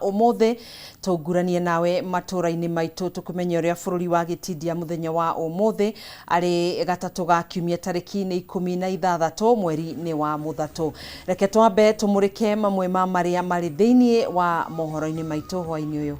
Umuthi tunguranie nawe matura-ini maitu tukumenya uria bururi wa gitindia muthenya wa umuthi ari gatatu ga kiumia tariki-ini 16 mweri-ini wa muthatu. Reke twambe tumurike mamwe ma maria mari thiini wa mohoro-ini maitu hwaini uyu.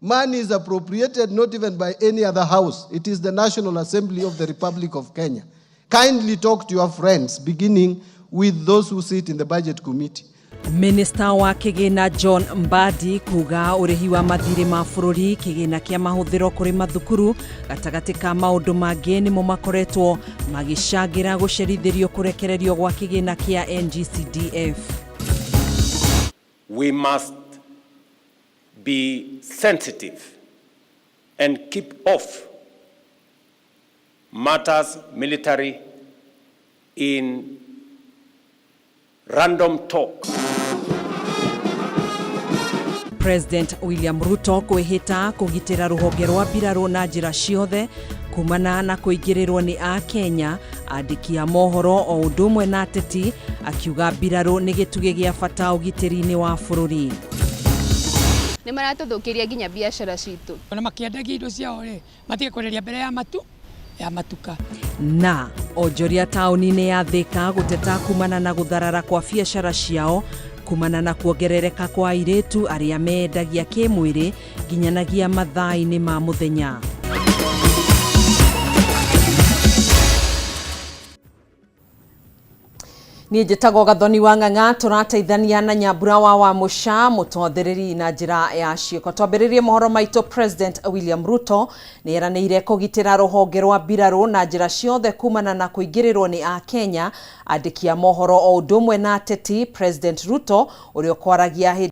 Money is appropriated not even by any other house. It is the National Assembly of the Republic of Kenya. Kindly talk to your friends, beginning with those who sit in the budget committee. Minista wa kĩgĩna John Mbadi kuga ũrĩhi wa mathirĩ ma bũrũri kĩgĩna kĩa mahũthĩro kũrĩ mathukuru gatagatĩ ka maũndũ mangĩ nĩmo makoretwo magĩcangĩra gũcerithĩrio kũrekererio gwa kĩgĩna kĩa NGCDF. We must be sensitive and keep off matters military in random talk. President William Ruto kwĩhĩta kũgitĩra rũhonge rwa mbirarũ na njĩra ciothe kumana na kũingĩrĩrwo nĩ a Kenya, andĩki a mohoro o ũndũ ũmwe na ateti, akiuga mbirarũ nĩ gĩtugĩ gĩa bata ũgitĩri-inĩ wa bũrũri. Nĩ maratũthũkĩria nginya biacara citũ. Ona makĩendagia indo ciao rĩ, matige kwenderia mbere ya matu ya matuka. Na onjoria taũni-inĩ ya Thika gũteta kumana na gũtharara kwa biacara ciao kumana na kuongerereka kwa airĩtu arĩa meendagia kĩmwĩrĩ nginyanagia mathaa-inĩ ma mũthenya. Niĩ njĩtagwo Gathoni wa Ng'ang'a, tũrateithania na Nyambura wa Wamũca mũtwathĩrĩri na njĩra ya ciĩko. Twambĩrĩrie mohoro maitũ. President William Ruto nĩ eranĩire kũgitĩra rũhonge rwa mbirarũ na njĩra ciothe kumana na kũingĩrĩrwo nĩ a Kenya, andĩki a mohoro o ũndũ ũmwe na ateti. President Ruto ũrĩa ũkwaragia hĩndĩ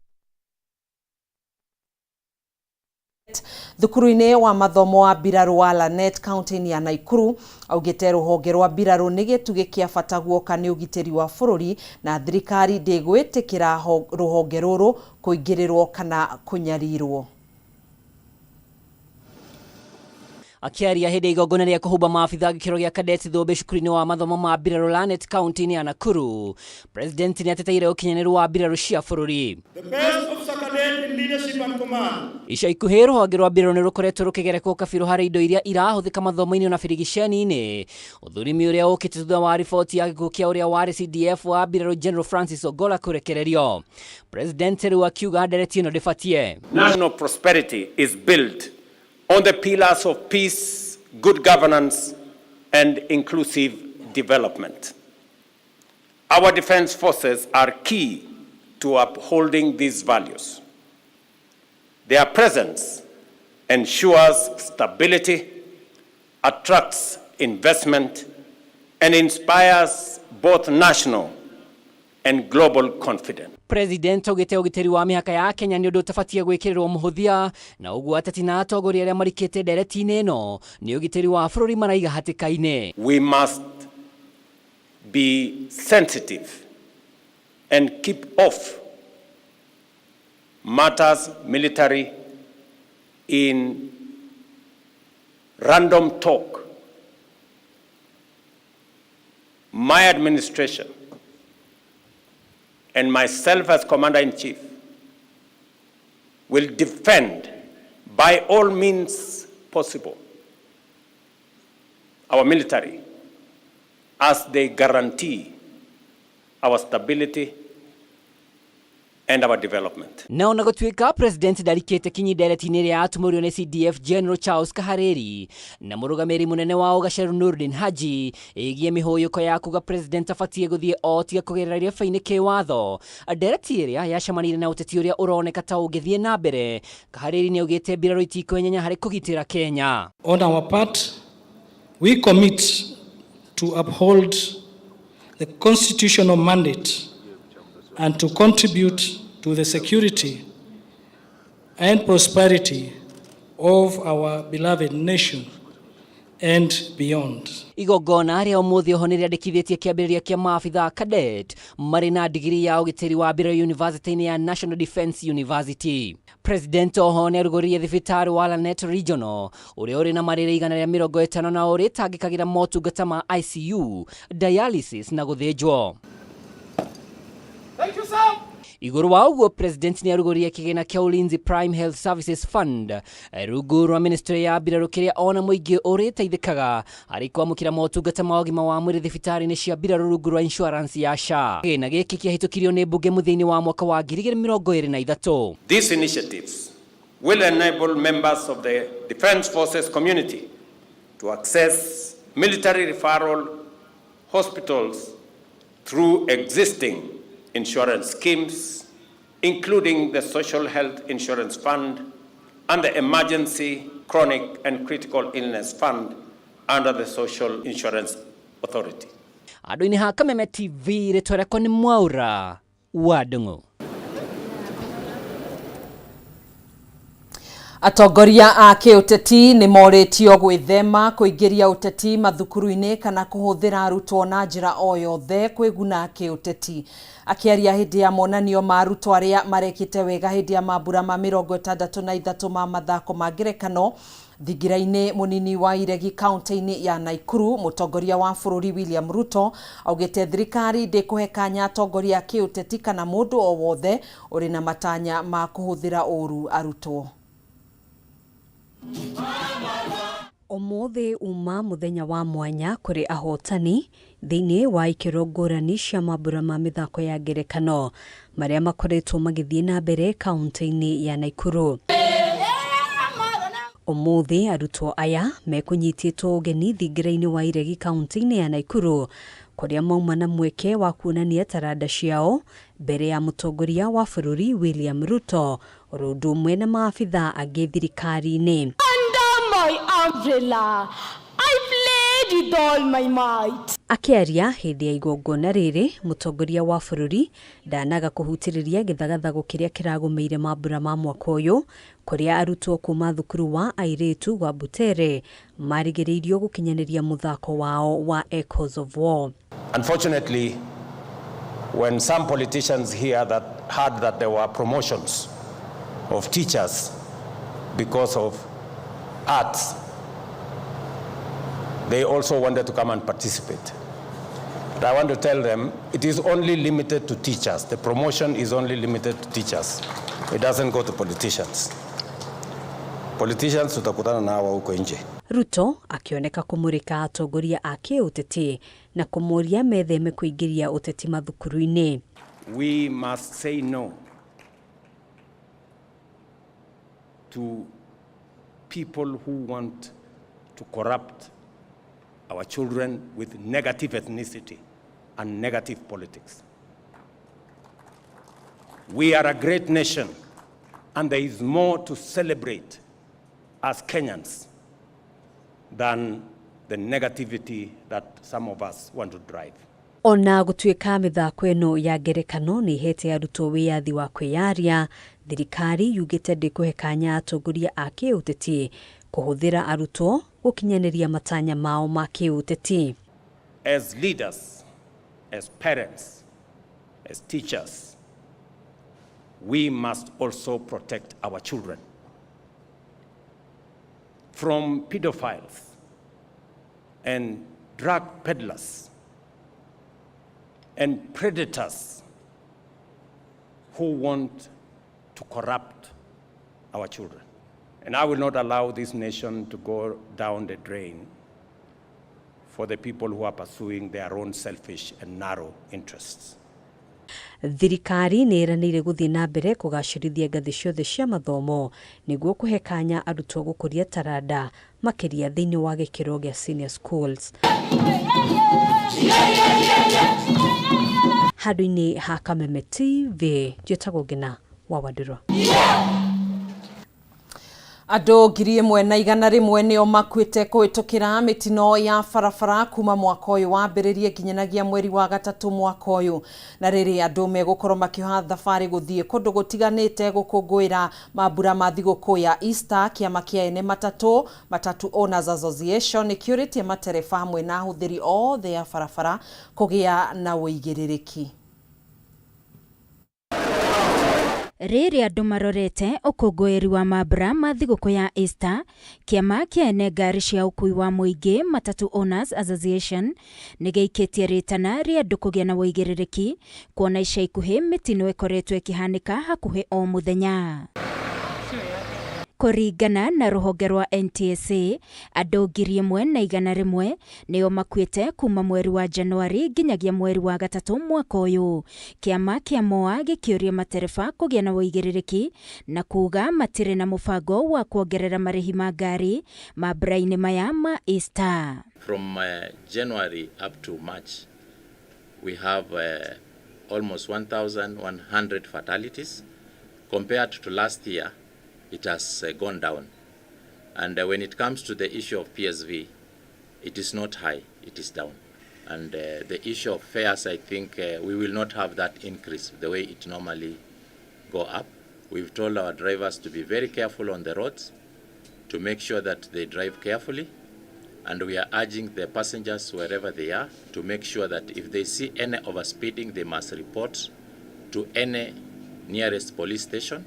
thukuru-inĩ wa mathomo wa mbirarũ wa Lanet kaunti-inĩ ya Nakuru augĩte rũhonge rwa mbirarũ nĩ gĩtugĩ kĩa bata guoka nĩ ũgitĩri wa bũrũri na thirikari ndĩgwĩtĩkĩra rũhonge rũrũ kũingĩrĩrwo kana kũnyarirwo. Akĩaria hĩndĩ ya igongona rĩa kũhumba maabitha gĩkĩro gĩa cadets thũmbĩ cukuru-inĩ wa mathomo ma mbirarũ Lanet kaunti-inĩ ya Nakuru, President nĩ ateteire ũkinyanĩru wa mbirarũ cia bũrũri. The best officer cadet in leadership and command. Ica ikuhĩ rũhonge rwa mbirarũ nĩ rũkoretwo rũkĩgerekwo kabirũ harĩ indo iria irahũthĩka mathomo-inĩ na birigiceni-inĩ, ũthurimi ũrĩa ũkĩte thutha wa riboti ya gĩkuũ kĩa ũrĩa warĩ CDF wa mbirarũ General Francis Ogolla kũrekererio. President rĩu akiuga ndereti ĩno ndĩbatie. National prosperity is built on the pillars of peace, good governance, and inclusive development. Our defense forces are key to upholding these values. Their presence ensures stability, attracts investment, and inspires both national and global confidence. President augĩte ũgitĩri wa mĩhaka ya Kenya nĩ ũndũ ũtabatie gwĩkĩrĩrwo mũhũthia, na ũguo ateti na atongoria arĩa marikĩte ndereti-inĩ ĩno nĩ ũgitĩri wa bũrũri maraiga hatĩka-inĩ. We must be sensitive and keep off matters military in random talk. My administration and myself as Commander-in-Chief will defend by all means possible our military as they guarantee our stability and our development. Na ona gũtuĩka President ndarikĩte kinyi ndereti-inĩ ĩrĩa yatumũrirwo nĩ CDF General Charles Kahariri na mũrũgamĩrĩri mũnene wa Ũgaceru Nurdin Haji ĩgiĩ mĩhũyũko ya kuga President abatiĩ gũthiĩ o tiga kũgerera ireba-inĩ kĩwatho, ndereti ĩrĩa yacemanire na ũteti ũrĩa ũroneka ta ũngĩthiĩ na mbere, Kahariri nĩ augĩte mbirarũ itikwenyenya harĩ kũgitĩra Kenya. On our part, we commit to uphold the constitutional mandate and to contribute to the security and prosperity of our beloved nation and beyond. Igongona rĩa ũmũthĩ oho nĩrĩandĩkithĩtie kĩambĩrĩria kĩa maabitha cadet marĩ na digiri ya ũgitĩri wa mbirarũ University-inĩ ya National Defence University. President oho nĩarugũririe thibitarĩ wa Lanet Regional ũrĩa ũrĩ na marĩrĩ 150 na ũrĩtangĩkagĩra motungata ma ICU, dialysis na gũthĩnjwo. Igũrũ wa ũguo, President nĩarugũririe kĩgĩna kĩa Ulinzi Prime Health Services Fund rungu rwa ministry ya mbirarũ kĩrĩa ona mũingĩ ũrĩteithĩkaga harĩ kwamũkĩra motungata ma ũgima wa mwĩrĩ thibitarĩ-inĩ cia mbirarũ rungu rwa insurance ya SHA. Kĩgĩna gĩkĩ kĩahĩtũkirio nĩ mbunge mũthia-inĩ wa mwaka wa 2023. These initiatives will enable members of the Defense Forces community to access military referral hospitals through existing insurance schemes, including the Social Health Insurance Fund and the Emergency, Chronic and Critical Illness Fund under the Social Insurance Authority. Andũ-inĩ ha Kameme TV, rĩtwa rĩakwa nĩ Mwaura wa Ndung'u. Atongoria a kĩũteti nĩ morĩtio gwĩthema kũingĩria ũteti mathukuru-inĩ kana kũhũthĩra arutwo na njĩra o yothe kwĩguna kĩũteti. Akĩaria hĩndĩ ya monanio ma arutwo arĩa marekĩte wega hĩndĩ ya mambura ma 63 ma mathako ma ngerekano thingira-inĩ mũnini wa Iregi kaunti-inĩ ya Nakuru, mũtongoria wa bũrũri William Ruto augĩte thirikari ndĩkũhe kanya atongoria a kĩũteti kana mũndũ o wothe ũrĩ na matanya ma kũhũthĩra ũru arutwo. Ũmũthĩ uma mũthenya wa mwanya kũrĩ ahotani thĩinĩ wa ikĩro ngũrani cia mambura ma mĩthako ya ngerekano marĩa makoretwo magĩthiĩ na mbere kaunti-inĩ ya Nakuru. Ũmũthĩ arutwo aya mekũnyitĩtwo ũgeni thingira-inĩ wa Iregi kaunti-inĩ ya Nakuru kũrĩa mauma na mweke wa kuonania taranda ciao mbere ya mũtongoria wa bũrũri William Ruto oro ũndũ ũmwe na maabitha angĩ thirikari-inĩ. My umbrella. I played with all my might. Akĩaria hĩndĩ ya igongona rĩrĩ, mũtongoria wa bũrũri ndanaga kũhutĩrĩria gĩthagathago kĩrĩa kĩragũmĩire mambura ma mwaka ũyũ kũrĩa arutwo kuma thukuru wa airĩtu wa Butere marigĩrĩirio gũkinyanĩria mũthako wao wa Echoes of War. Unfortunately, when some politicians hear that heard that there were promotions of teachers because of arts, they also wanted to come and participate. But I want to tell them it is only limited to teachers. The promotion is only limited to teachers. It doesn't go to politicians. Politicians tutakutana na hawa huko nje. Ruto akĩoneka kũmũrĩka atongoria a kĩũteti na kũmoria metheme kũingĩria ũteti mathukuru-inĩ. We must say no to people who want to corrupt our children with negative ethnicity and negative politics. We are a great nation, and there is more to celebrate as Kenyans than the negativity that some of us want to drive. Ona gũtuĩka mĩthako ĩno ya ngerekano nĩ ĩhete arutwo wĩyathi wa kwĩyaria, thirikari yugĩte ndĩkũhe kanya atongoria a kĩũteti kũhũthĩra arutwo gũkinyanĩria matanya mao ma kĩũteti. As leaders, as parents, as teachers, we must also protect our children from pedophiles and drug peddlers and predators who want to corrupt our children. And I will not allow this nation to go down the drain for the people who are pursuing their own selfish and narrow interests. Thirikari nĩ ĩranĩire gũthiĩ na mbere kũgacĩrithia ngathĩ ciothe cia mathomo nĩguo kũhe kanya arutwo gũkũria taranda makĩria thĩinĩ wa gĩkĩro gĩa senior schools. Handũ-inĩ ha Kameme TV, njĩtagwo Ngina wa Wandirwa. Andũ 1,100 nĩo makuĩte kũhĩtũkĩra mĩtino ya barabara kuma mwaka ũyũ wambĩrĩrie nginyanagia mweri wa gatatũ mwaka ũyũ. Na rĩrĩ andũ megũkorwo makĩoha thabarĩ gũthiĩ kũndũ gũtiganĩte gũkũngũĩra mambura ma thigũkũ ya Easter, kĩama kĩa ene matatũ, Matatu Owners Association, nĩkĩũrĩtie matereba hamwe na ahũthĩri othe a barabara kũgĩa na ũigĩrĩrĩki. Rĩrĩa andũ marorete ũkũngũĩri wa mambura ma thigũkũ ya Easter, kĩama kĩa ene ngari cia ũkui wa mũingĩ Matatu Owners Association nĩgĩikĩtie rĩtana rĩa andũ kũgĩa na ũigĩrĩrĩki kuona ica ikuhĩ mĩtino ĩkoretwo ĩkĩhanĩka hakuhĩ o mũthenya. Kũringana na rũhonge rwa NTSA, andũ 1,100 nĩo makuĩte kuma mweri wa Januari nginyagia mweri wa gatatũ mwaka ũyũ. Kĩama kĩa MOA gĩkĩũria matereba kũgĩa na ũigĩrĩrĩki na kuga matirĩ na mũbango wa kuongerera marĩhi ma ngari mambura-inĩ maya ma Easter. From January up to March, we have almost 1,100 fatalities. Compared to last year, it has gone down. And when it comes to the issue of PSV, it is not high, it is down. And the issue of fares, I think we will not have that increase the way it normally go up. We've told our drivers to be very careful on the roads, to make sure that they drive carefully. And we are urging the passengers wherever they are to make sure that if they see any overspeeding, they must report to any nearest police station,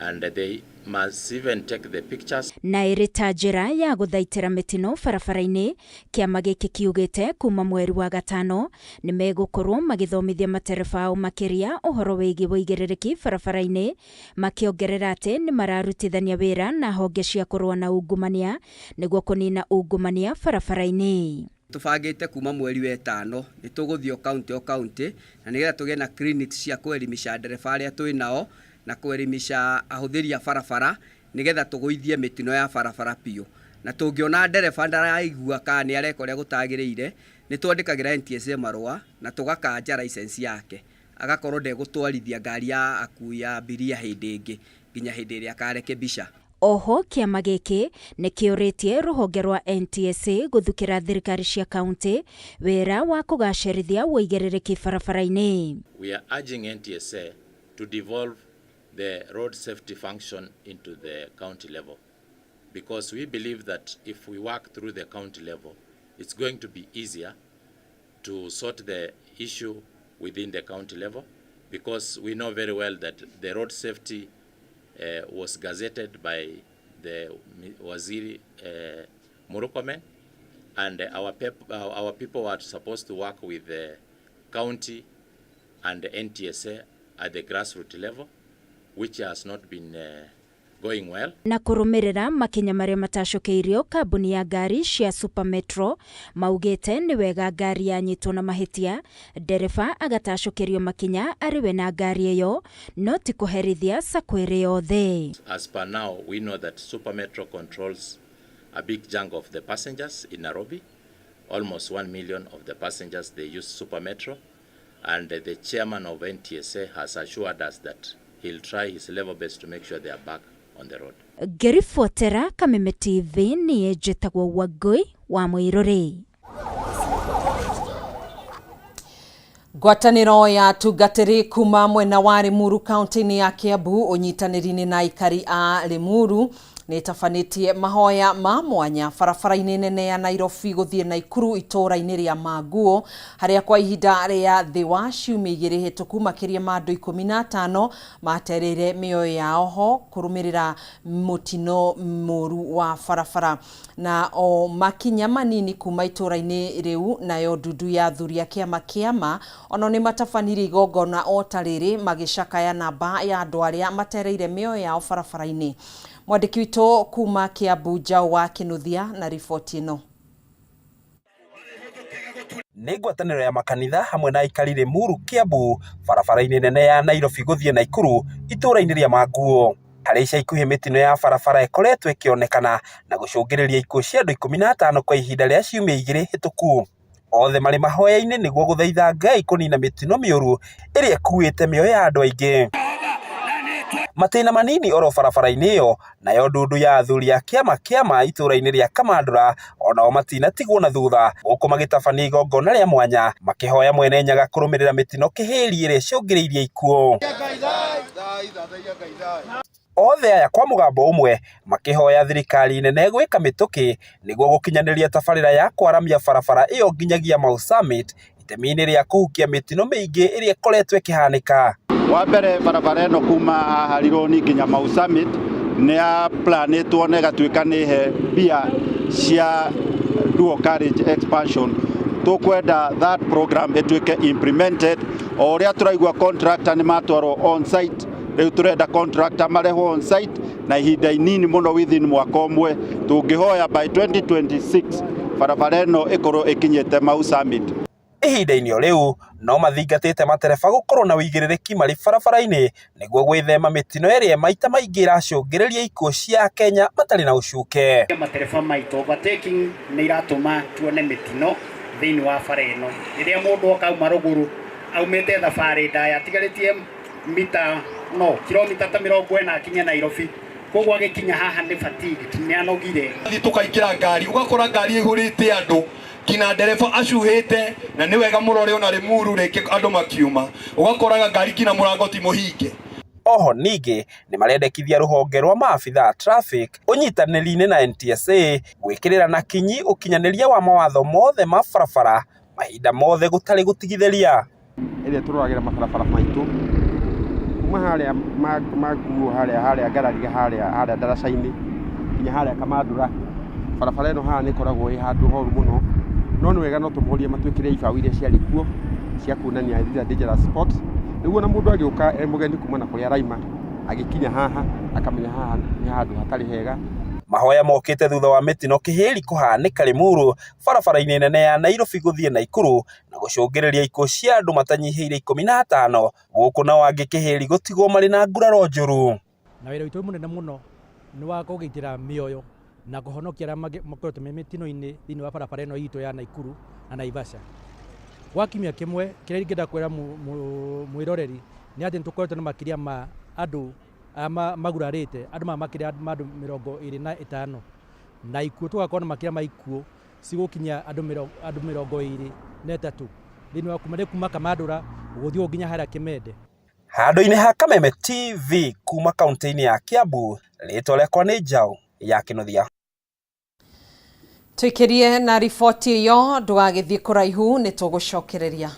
and they must even take the pictures. Na ĩrĩ ta njĩra ya gũthaitĩra mĩtino barabara-inĩ, kĩama gĩkĩ kiugĩte kuma mweri wa gatano nĩ megũkorwo magĩthomithia matereba ao makĩria ũhoro wĩgiĩ ũigĩrĩrĩki barabara-inĩ, makĩongerera atĩ nĩ mararutithania wĩra na honge cia kũrũa na ungumania nĩguo kũnina ungumania barabara-inĩ. Tũbangĩte kuma mweri wa ĩtano nĩ tũgũthiĩ o kaunti o kaunti na nĩgetha tũgĩe na clinics cia kũelimisha ndereba arĩa twĩ nao na kũelimisha ahũthĩri a barabara nĩgetha tũgũithie mĩtino ya barabara biũ. Na tũngĩona ndereba ndaraigua kana nĩ areka ũrĩa gũtagĩrĩire, nĩ twandĩkagĩra NTSA marũa na tũgakanja license yake, agakorwo ndegũtwarithia ngari ya akui a abiria hĩndĩ ĩngĩ nginya hĩndĩ ĩrĩa akarekebisha. Oho kĩama gĩkĩ nĩkĩũrĩtie rũhonge rwa NTSA gũthukĩra thirikari cia kaunti wĩra wa kũgacĩrithia ũigĩrĩrĩki barabara-inĩ. We are urging NTSA to devolve the road safety function into the county level, because we believe that if we work through the county level, it's going to be easier to sort the issue within the county level, because we know very well that the road safety was gazetted by the Waziri Murkomen, and our people are supposed to work with the county and the NTSA at the grassroots level, which has not been going well. Na kũrũmĩrĩra makinya marĩa matacũkĩirio kambuni ya ngari cia Super Metro maugĩte nĩ wega ngari yanyitwo na mahĩtia ndereba agatacũkĩrio makinya arĩ we na ngari ĩyo no ti kũherithia sacco ĩrĩ yothe. As per now, we know that Super Metro controls a big chunk of the passengers in Nairobi. Almost 1 million of the passengers, they use Super Metro, and the chairman of NTSA has assured us that he'll try his level best to make sure they are back on the road. Ngĩribotera Kameme TV niĩ njĩtagwo Wangũi wa Mũirũrĩ. Ngwatanĩro ya atungatĩri kuma mwena wa Limuru kaunti-inĩ ya Kiambu ũnyitanĩri-inĩ na aikari a Limuru nĩ ĩtabanĩtie mahoya ma mwanya barabara-inĩ nene ya Nairobi gũthiĩ Naikuru itũũra-inĩ rĩa Manguo, harĩa kwa ihinda rĩa thĩ wa ciumia igĩrĩ hĩtũku makĩria ma andũ 15 matereire mĩoyo yao ho kũrũmĩrĩra mũtino mũru wa barabara. Na o makinya manini kuma itũũra-inĩ rĩu, nayo ndundu ya athuri a kĩama kĩama ono nĩ matabanirie igongona o ta rĩrĩ magĩcakaya namba ya andũ arĩa matereire mĩoyo yao barabara-inĩ. Mwandĩki witũ kuma Kiambu Njaũ wa Kĩnuthia na riboti ĩno. Nĩ ngwatanĩro ya makanitha hamwe na aikari Limuru Kiambu barabara-inĩ nene ya Nairobi gũthiĩ Naikuru itũũra-inĩ rĩa Manguo, harĩa ica ikuhĩ mĩtino ya barabara ĩkoretwo ĩkĩonekana na gũcũngĩrĩria ikuũ cia andũ 15 kwa ihinda rĩa ciumia igĩrĩ hĩtũku. Othe marĩ mahoya-inĩ nĩguo gũthaitha Ngai kũnina mĩtino mĩũru ĩrĩa ĩkuĩte mĩoyo ya andũ aingĩ. Matĩna manini oro barabara-inĩ ĩyo, nayo ndundu ya athuri a kĩama kĩama itũra-inĩ rĩa Kamandũra onao matinatigwo na thutha, gũkũ magĩtabania igongona rĩa mwanya makĩhoya Mwene Nyaga kũrũmĩrĩra mĩtino kĩhĩri ĩrĩa ĩcũngĩrĩirie ikuũ. Othe aya kwa mũgambo ũmwe makĩhoya thirikari nene gwĩka mĩtũkĩ nĩguo gũkinyanĩria tabarĩra ya kwaramia barabara ĩyo nginyagia Mau Summit itemi-inĩ rĩa kũhukia mĩtino mĩingĩ ĩrĩa ĩkoretwo ĩkĩhanĩka. Wa mbere barabara ĩno kuma haha Rironi nginya Mau Summit nĩ ya planĩtwo na ĩgatuĩka nĩ he mbia cia dual carriage expansion. Tũkwenda that program ĩtuĩke implemented o ũrĩa tũraigua contractor nĩ matwarwo on site. Rĩu tũrenda contractor marehwo on site na ihinda inini mũno within mwaka ũmwe, tũngĩhoya by 2026 barabara ĩno ĩkorwo ĩkinyĩte Mau Summit. Ihinda-inĩ o rĩu no mathingatĩte matereba gũkorwo na ũigĩrĩrĩki marĩ barabara-inĩ nĩguo gwĩthema mĩtino ĩrĩa maita maingĩ ĩracũngĩrĩria ikuũ cia Akenya matarĩ na ũcuke. Matereba maitũ overtaking nĩ iratũma tuone mĩtino thĩinĩ wa bara ĩno. Rĩrĩa mũndũ oka auma rũgũrũ aumĩte thabarĩ ndaya atigarĩtie mita no kilomita ta 40 akinye Nairobi, koguo agĩkinya haha nĩ fatigued, nĩ anogire. Tũkaingĩra ngari ũgakora ngari ĩihũrĩte andũ nginya ndereba acuhĩte, na nĩ wega mũrore ona Limuru rĩngĩ andũ makiuma ũgakoraga ngari nginya mũrango ti mũhinge. Oho ningĩ nĩ marendekithia rũhonge rwa maabitha a traffic ũnyitanĩri-inĩ na NTSA gwĩkĩrĩra na kinyi ũkinyanĩria wa mawatho mothe ma barabara mahinda mothe gũtarĩ gũtigithĩria. Ĩrĩa tũroragĩra mabarabara maitũ kuma harĩa manguo harĩa ngarariga harĩa ndaraca-inĩ nginya harĩa Kamandũra, barabara ĩno haha nĩ ĩkoragwo ĩ handũ horu mũno, no nĩ wega no tũmorie matwĩkĩre ibaũ iria ciarĩ kuo cia kuonania these are dangerous spots, nĩguo na mũndũ agĩũka e mũgeni kuma na kũrĩa araima agĩkinya haha akamenya haha nĩ handũ hatarĩ hega. Mahoya mokĩte thutha wa mĩtino kĩhĩri kũhanĩka Limuru barabara-inĩ nene ya Nairobi gũthiĩ Naikuru na gũcũngĩrĩria ikuũ cia andũ matanyihĩire 15, gũkũ nao angĩ kĩhĩri gũtigwo marĩ na nguraro njũru. Na wĩra witũ mũnene mũno nĩ wa kũgitĩra mĩoyo na kũhonokia arĩa makoretwo me mĩtino-inĩ thĩinĩ wa barabara ĩno itũ ya Naikuru na Naivasha. Gwa kiumia kĩmwe kĩrĩa ingĩenda kwĩra mwĩroreri nĩ atĩ nĩtũkoretwo na makĩria ma andũ magurarĩte andũ ma makĩria ma andũ 25 na ikuũ tũgakorwo na makĩria ma ikuũ cigũkinya andũ 23 thĩinĩ wa kuma Kamandũra gũthiĩ nginya harĩa Kĩmende. Handũ-inĩ ha Kameme TV kuma kaunti-inĩ ya Kiambu, rĩtwa rĩakwa nĩ Njaũ ya Kĩnuthia. Tũikĩrie na riboti ĩyo, ndũgagĩthiĩ kũraihu nĩ tũgũcokereria.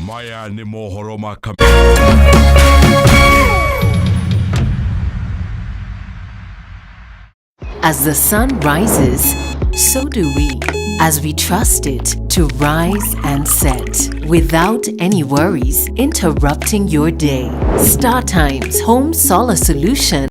Maya nĩ mohoro ma As the sun rises, so do we, as we trust it to rise and set without any worries interrupting your day. StarTimes Home Solar Solution.